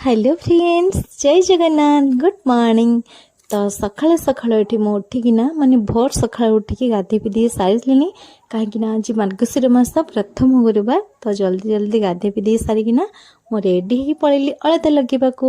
Hello friends, ଜୟ Jagannath, good morning. ତ ସକାଳୁ ସକାଳୁ ଏଠି ମୁଁ ଉଠିକିନା, ମାନେ ଭୋର ସକାଳୁ ଉଠିକି ଗାଧେଇ ପିଧେଇ ସାରିଲିଣି, କାହିଁକିନା ଆଜି ମାର୍ଗଶିର ମାସ ପ୍ରଥମ ଗୁରୁବାର। ତ ଜଲ୍ଦି ଜଲ୍ଦି ଗାଧେଇ ପିଧେଇ ସାରିକିନା ମୁଁ ରେଡ଼ି ହେଇକି ପଳେଇଲି ଅଳତା ଲଗେଇବାକୁ।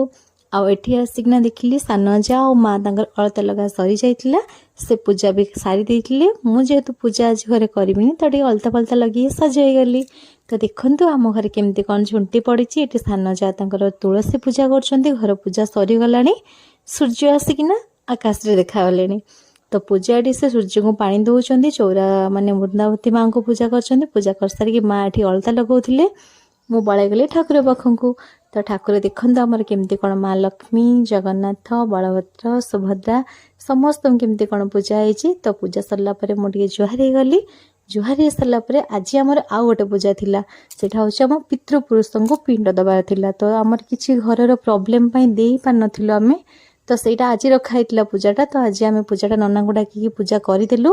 ଆଉ ଏଠି ଆସିକିନା ଦେଖିଲି ସାନ ଯା ଆଉ ମା ତାଙ୍କର ଅଳତା ଲଗା ସରିଯାଇଥିଲା, ସେ ପୂଜା ବି ସାରି ଦେଇଥିଲେ। ମୁଁ ଯେହେତୁ ପୂଜା ଆଜି ଘରେ କରିବିନି, ତ ଟିକେ ଅଳତା ଫଳତା ଲଗେଇକି ସଜେଇ ହେଇଗଲି। ତ ଦେଖନ୍ତୁ ଆମ ଘରେ କେମିତି କ'ଣ ଝୁଣ୍ଟି ପଡ଼ିଛି। ଏଠି ସାନ ଯା ତାଙ୍କର ତୁଳସୀ ପୂଜା କରୁଛନ୍ତି। ଘର ପୂଜା ସରିଗଲାଣି, ସୂର୍ଯ୍ୟ ଆସିକିନା ଆକାଶରେ ଦେଖାଗଲେଣି। ତ ପୂଜା ଏଠି ସେ ସୂର୍ଯ୍ୟଙ୍କୁ ପାଣି ଦେଉଛନ୍ତି। ଚଉରା ମାନେ ବୃନ୍ଦାବତୀ ମାଙ୍କୁ ପୂଜା କରିଛନ୍ତି। ପୂଜା କରିସାରିକି ମା ଏଠି ଅଳତା ଲଗାଉଥିଲେ, ମୁଁ ପଳେଇଗଲି ଠାକୁର ପାଖକୁ। ତ ଠାକୁର ଦେଖନ୍ତୁ ଆମର କେମିତି କ'ଣ ମା ଲକ୍ଷ୍ମୀ, ଜଗନ୍ନାଥ, ବଳଭଦ୍ର, ସୁଭଦ୍ରା ସମସ୍ତଙ୍କୁ କେମିତି କ'ଣ ପୂଜା ହେଇଛି। ତ ପୂଜା ସରିଲା ପରେ ମୁଁ ଟିକେ ଜୁହାର ହେଇଗଲି। ଜୁହାର ହେଇସାରିଲା ପରେ ଆଜି ଆମର ଆଉ ଗୋଟେ ପୂଜା ଥିଲା, ସେଇଟା ହେଉଛି ଆମ ପିତୃପୁରୁଷଙ୍କୁ ପିଣ୍ଡ ଦେବାର ଥିଲା। ତ ଆମର କିଛି ଘରର ପ୍ରୋବ୍ଲେମ୍ ପାଇଁ ଦେଇପାରିନଥିଲୁ ଆମେ, ତ ସେଇଟା ଆଜି ରଖା ହେଇଥିଲା ପୂଜାଟା। ତ ଆଜି ଆମେ ପୂଜାଟା ନନାଙ୍କୁ ଡାକିକି ପୂଜା କରିଦେଲୁ।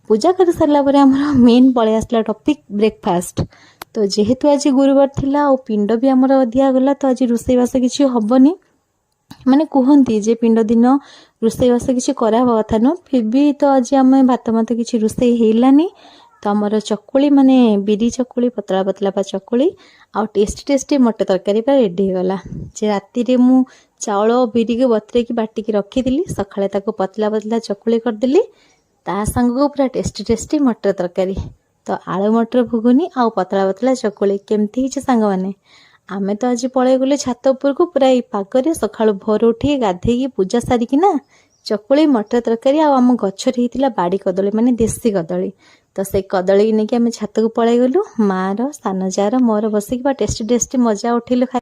ପୂଜା କରିସାରିଲା ପରେ ଆମର ମେନ୍ ପଳେଇ ଆସିଲା ଟପିକ୍ ବ୍ରେକଫାଷ୍ଟ। ତ ଯେହେତୁ ଆଜି ଗୁରୁବାର ଥିଲା ଆଉ ପିଣ୍ଡ ବି ଆମର ଦିଆଗଲା, ତ ଆଜି ରୋଷେଇବାସ କିଛି ହେବନି। ମାନେ କୁହନ୍ତି ଯେ ପିଣ୍ଡ ଦିନ ରୋଷେଇବାସ କିଛି କରାହେବା କଥା ନୁହଁ, ଫିର୍ ବି ତ ଆଜି ଆମେ ଭାତ ମାତ କିଛି ରୋଷେଇ ହେଲାନି। ତ ଆମର ଚକୁଳି, ମାନେ ବିରି ଚକୁଳି, ପତଳା ପତଳା ବା ଚକୁଳି ଆଉ ଟେଷ୍ଟି ଟେଷ୍ଟି ମଟର ତରକାରୀ ପୁରା ରେଡ଼ି ହେଇଗଲା। ଯେ ରାତିରେ ମୁଁ ଚାଉଳ ବିରିକୁ ବତୁରେଇକି ବାଟିକି ରଖିଥିଲି, ସକାଳେ ତାକୁ ପତଳା ପତଳା ଚକୁଳି କରିଦେଲି, ତା ସାଙ୍ଗକୁ ପୁରା ଟେଷ୍ଟି ଟେଷ୍ଟି ମଟର ତରକାରୀ। ତ ଆଳୁ ମଟର ଘୁଗୁନି ଆଉ ପତଳା ପତଳା ଚକୁଳି କେମିତି ହେଇଛି ସାଙ୍ଗମାନେ? ଆମେ ତ ଆଜି ପଳେଇଗଲୁ ଛାତ ଉପରକୁ। ପୁରା ଏଇ ପାଗରେ ସକାଳୁ ଭୋର ଉଠିକି ଗାଧେଇକି ପୂଜା ସାରିକିନା ଚକୁଳି, ମଟର ତରକାରୀ ଆଉ ଆମ ଗଛରେ ହେଇଥିଲା ବାଡ଼ି କଦଳୀ, ମାନେ ଦେଶୀ କଦଳୀ, ତ ସେଇ କଦଳୀ ନେଇକି ଆମେ ଛାତକୁ ପଳେଇଗଲୁ। ମାର, ସାନ ଯାର, ମୋର ବସିକି ବା ଟେଷ୍ଟି ଟେଷ୍ଟି ମଜା ଉଠେଇଲୁ ଖାଇ।